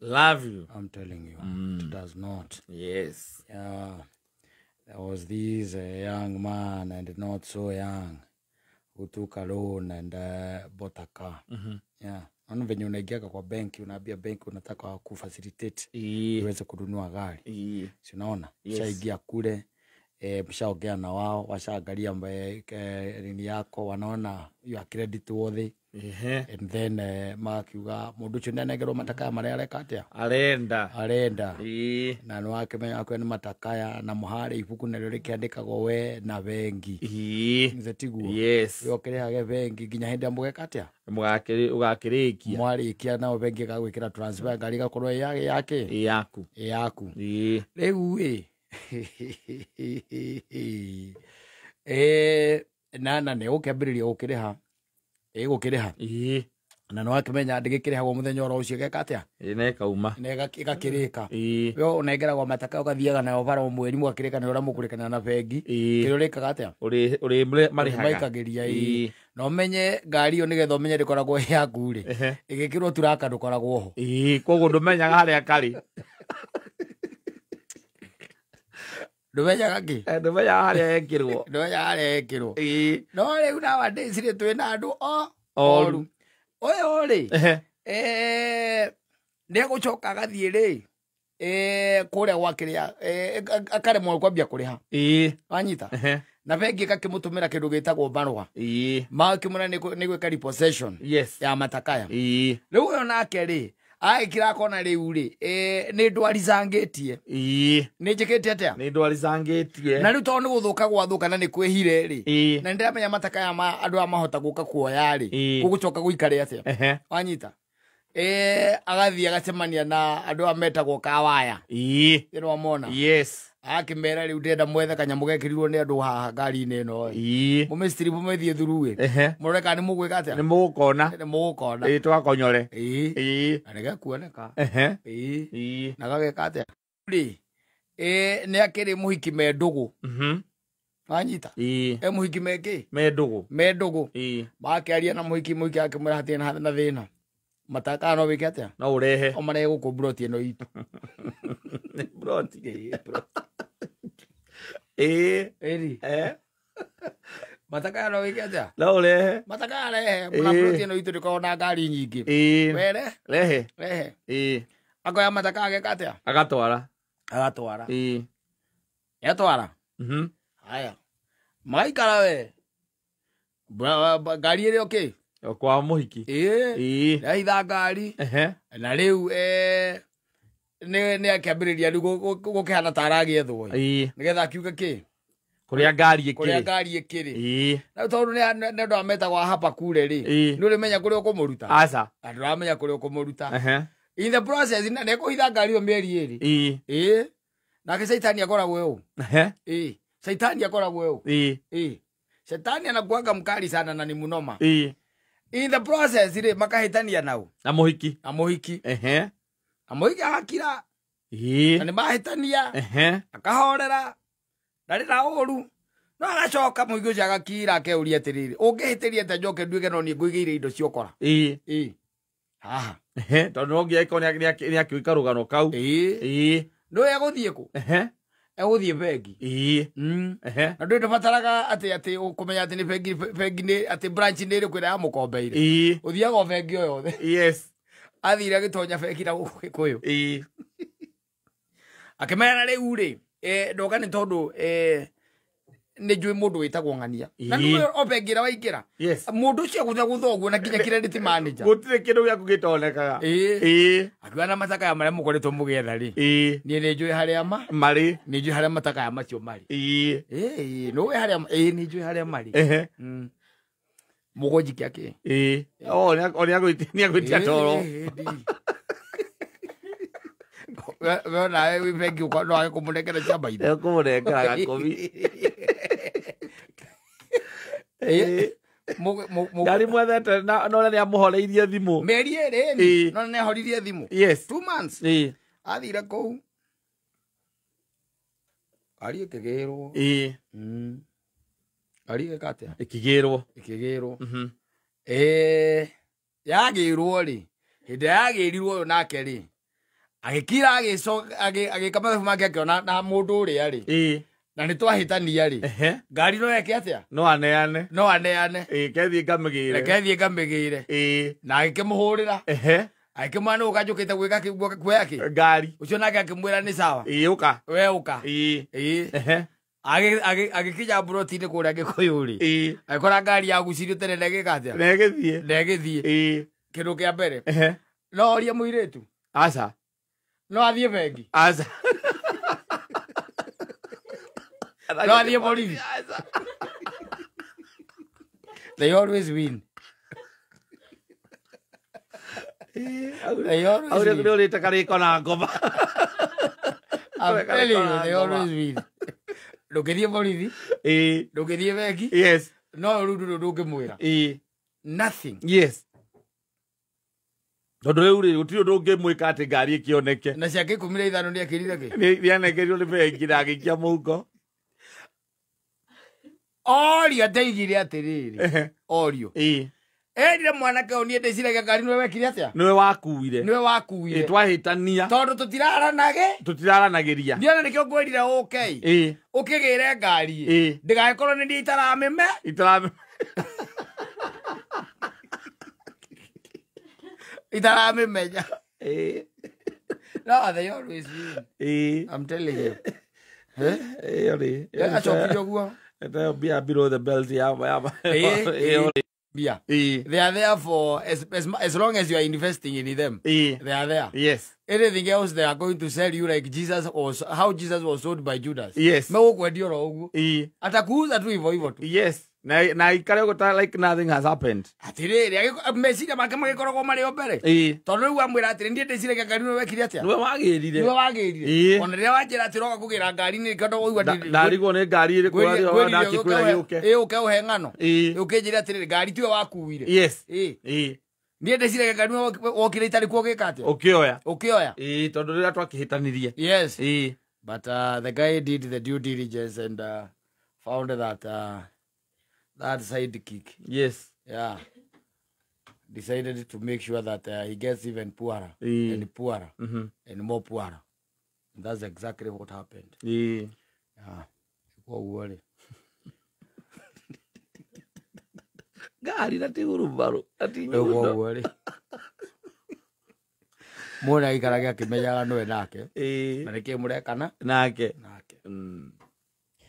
Love you. I'm telling you, it does not. Yes. Yeah. There was this young man, and not so young, who took a loan and bought a car. Yeah. Naona venye unaingiaga kwa benki, unaambia benki unataka kufacilitate iweze kununua gari. Si unaona? Yes. Ushaingia kule, mshaongea na wao, washaangalia nini yako, wanaona you are credit worthy. And then makiuga mundu ucio nĩanengerwo matakaya marĩa areka atĩa? Arenda. Arenda. Na nĩwakĩmenya akorwo nĩ matakaya na mũharĩ ibuku narĩo rĩkĩandĩkagwo we na bengi. Nĩ tiguo? Yes. We ũkĩrĩhage bengi nginya hĩndĩ ĩrĩa mũgeka atĩa? Ũgakĩrĩkia. Mwarĩkia nao bengi ĩgagwĩkĩra transfer ngari ĩgakorwo ĩ yake? Ĩ yaku. Ĩ yaku. Rĩu ĩ nana nĩ ũkĩambĩrĩria gũkĩrĩha. Ĩgũkĩrĩha. Na nĩwakĩmenya ndĩgĩkĩrĩhagwo mũthenya oro ũcio ĩgeka atĩa? Na ĩkauma. Na ĩgakĩrĩka. We ũnengeragwo mataka ũgathiaga nayo bara o mweri mũgakĩrĩkanĩra ũrĩa mũkũrĩkanĩra na bengi. Kĩrĩa ũrĩkaga atĩa? Ũrĩ marĩhaga. Maikagĩria, ĩĩ. Na ũmenye ngari ĩyo nĩgetha ũmenye ndĩkoragwo ĩ yaku rĩ. Ĩgĩkĩrwo turaka ndũkoragwo ho. Koguo ndũmenyaga harĩa karĩ. Ndũmenyaga kĩ? Ndũmenyaga harĩa ekĩrwo. Ndũmenyaga harĩa ekĩrwo. No rĩu nowadays rĩ twĩna andũ o Oru. oru. Ũyũ rĩ, nĩegũcoka agathiĩ rĩ, kũrĩa gwa kĩrĩa, akaremwo kwambia kũrĩha. Wanyita? Na bengi ĩgakĩmũtũmĩra kĩndũ gĩtagwo barũa. Magakĩmwĩra nĩ gwĩka repossession ya matakaya. Rĩu ũyũ nake rĩ, agĩkira akona rĩu rĩ, nĩ ndwaricangĩtie. Nĩ njĩkĩte atĩa? Nĩ ndwaricangĩtie. Na rĩu tondũ nĩ gũthũka gwathũka na nĩ kwĩhire rĩ, na nĩ ndĩramenya matakaya ma andũ aya mahota gũka kuoya rĩ, gũgũcoka gũikare atĩa? Wanyita? Agathiĩ agacemania na andũ aya metagwo Kawaya. Nĩ wamona? Yes. Akĩmera rĩu ndĩrenda mwethe kanyamũ gekĩrirwo nĩ andũ haha ngari-inĩ ĩno ĩ. Mũmĩstrip mũmĩthiĩ through ĩ. Mũrore kana nĩ mũgwĩka atĩa? Nĩ mũgũkona. Nĩ mũgũkona. Tũgakonyore. Na nĩgekuoneka. Na gageka atĩa? Rĩ, nĩ akĩrĩ mũhiki me ndũgũ. Wanyita? Mũhiki me kĩ? Me ndũgũ. Me ndũgũ. Makĩaria na mũhiki, mũhiki akĩmwĩra hatirĩ na thĩna. Mataka no wĩke atĩa? No ũrehe. O marehe gũkũ mburoti ĩno itũ. Nĩ mburoti. Mburoti. Ĩri. Mataka no wĩke atĩa? No ũrehe. Mataka rehe. Mũna mburoti ĩno itũ ndĩkoragwo na ngari nyingĩ. Were? Rehe. Rehe. Akoya mataka ageka atĩa? Agatwara. Agatwara. Yatwara? Haya. Magaikara we. Ngari ĩrĩ okay? O kwa mũhiki. Ndahitha ngari. Na rĩu, nĩ akĩambĩrĩria rĩu gũkĩhana ta aragĩethwo. Nĩgetha akiuge kĩ? Kũrĩa ngari ĩkĩrĩ. Kũrĩa ngari ĩkĩrĩ. Na tondũ nĩ andũ aya metagwo a hapa kure rĩ, nĩ ũrĩmenya kũrĩa ũkũmũruta? Aca. Na ndũramenya kũrĩa ũkũmũruta. In the process, na nĩ ekũhitha ngari ĩyo mĩeri ĩrĩ. Nake Saitani akoragwo ũũ. Saitani akoragwo ũũ. Shetani anakuanga mkali sana na ni munoma. In the process rĩ, makahĩtania nao. Na mũhiki. Na mũhiki. Na mũhiki agakira. Na nĩ mahĩtania. Akahorera. Ndarĩ na ũru. No agacoka mũhiki ũcio agakira akeuria atĩrĩrĩ, ũngĩhĩtĩria atĩa njoke nduĩke no niĩ ngũigĩire indo cia ũkora? Haha. Tondũ no nginya ĩkorwo nĩ akĩũĩ karũgano kau. Nĩwe egũthiĩ kũ? Egũthiĩ bengi. Na ndũĩ ndũbataraga atĩ ũkũmenya atĩ nĩ bengi, bengi nĩ, atĩ branch nĩ ĩrĩkũ ĩrĩa yamũkombeire. Ũthiaga o bengi o yothe. Athire agĩtonya bengi na gũkũ Gĩkũyũ. Akĩmera na rĩu rĩ, ndoka nĩ tondũ, nĩ njũĩ mũndũ wĩtagwo Ng'ania. Na nĩwe o bengi ĩrĩa waingĩra. Mũndũ ũcio agũtha gũtha ũguo na nginya credit manager. Gũtirĩ kĩndũ gĩaku gĩtonekaga. Akiuga na matakaya marĩa mũkoretwo mũgĩetha rĩ. Niĩ nĩ njũĩ harĩa ma. Marĩ. Nĩ njũĩ harĩa matakaya macio marĩ. Nĩũĩ harĩa ma-, nĩ njũĩ harĩa marĩ. Mũgũnjikia kĩ? O, nĩ agwĩtia toro. We nawe wĩ bengi ũka-, no age kũmũnengera cia maitho. Ekũmũnengera gakũmi. Ngari mwethete na no nĩ amũhoreirie thimũ. Mĩeri ĩrĩ ni. No nĩ ahoririe thimũ. 2 months. Athire kũu. Ngari ĩkĩgĩrwo. Ngari ĩgĩka atĩa? Ĩkĩgĩrwo. Ĩkĩgĩrwo. Yagĩrwo rĩ. Hĩndĩ ĩrĩa yagĩrirwo ũyũ nake rĩ, Agĩkira agĩka mathabu make akĩona na mũndũ ũrĩa rĩ. Na nĩ twahĩtania rĩ. Ngari no eke atĩa? No aneane. No aneane. Kethiĩ ngamĩgĩre. Reke thiĩ ngamĩgĩre. Na agĩkĩmũhũrĩra. Akĩmwĩra nĩ ũka njũkĩte gwĩka kuoya kĩ? Ngari. Ũcio nake akĩmwĩra nĩ sawa. Ũka. We ũka. Agĩkinya mburoti-inĩ kũrĩa Gĩkũyũ rĩ. Agĩkora ngari yagucirio tene na ĩgĩka atĩa? Na ĩgĩthiĩ. Na ĩgĩthiĩ. Kĩndũ kĩa mbere. No orie mũirĩtu. Aca. No athiĩ bengi. Aca. No athiĩ borithi. They always win. They always win. I'm telling you, they always win. Ndũngĩthiĩ borithi. Ndũngĩthiĩ bengi. Yes. No rĩu ndũrĩ ũndũ ũngĩmwĩra. Nothing. Yes. Tondũ rĩu rĩ gũtirĩ ũndũ ũngĩmwĩka atĩ ngari ĩkĩoneke. Na ciake 15 nĩekĩrire kĩ? Nĩanekerirwo nĩ bengi na agĩikia mũhuko. Orio ndeigire atĩrĩrĩ. Orio. Erire mwanake ũyũ niĩ ndĩciragia ngari nĩwe wekire atĩa? Nĩwe wakuire. Nĩwe wakuire. Twahĩtania. Tondũ tũtiraranage. Tũtiraranagĩria. Niĩ ona nĩkĩo ngwĩrire ũke. Ũkĩgĩre ngari. Ndĩgagĩkorwo nĩ niĩ itaramĩme. Itaramĩmenya. No, they always win. I'm telling you. Acokirie ũguo. Mbia below the belt ya. Yeah. They are there for as long as you are investing in them. They are there. Yes. Anything else they are going to sell you like Jesus was how Jesus was sold by Judas. Yes. Megũkwendia oro ũguo. Atakuuza tu hivyo hivyo tu. Yes. Na ikare ũguo like nothing has happened. Atirĩrĩ meciria make magĩkoragwo marĩ o mbere. Tondũ rĩu amwĩra atĩrĩ niĩ ndĩciragia ngari nĩwe wekire atĩa? Nĩwe wagĩrire. Nĩwe wagĩrire. Ona rĩrĩa wanjĩra atĩ ũroka kũgĩra ngari nĩ kĩndũ ũigua ndarigwo nĩ ngari ĩrĩkũ ndakĩkwĩra yũke. Ũke ũhe ng'ano. Ũkĩnjĩra atĩrĩrĩ ngari tiwe wakuire. Yes. Niĩ ndĩciragia ngari nĩwe wokire itarĩ kuo ũgĩka atĩa? Ũkĩoya. Ũkĩoya. Tondũ rĩrĩa twakĩhĩtanirie. Yes. But the guy did the due diligence and found that that sidekick. Yes. Yeah. Decided to make sure that he gets even poorer and poorer and more poorer. And that's exactly what happened. Yeah. Koguo rĩ. Ngari na ti hurumbarũ, na ti nyundo. Koguo rĩ. Mũndũ aikarage akĩmenyaga nĩwe nake. Na nĩkĩ mũrekana nake.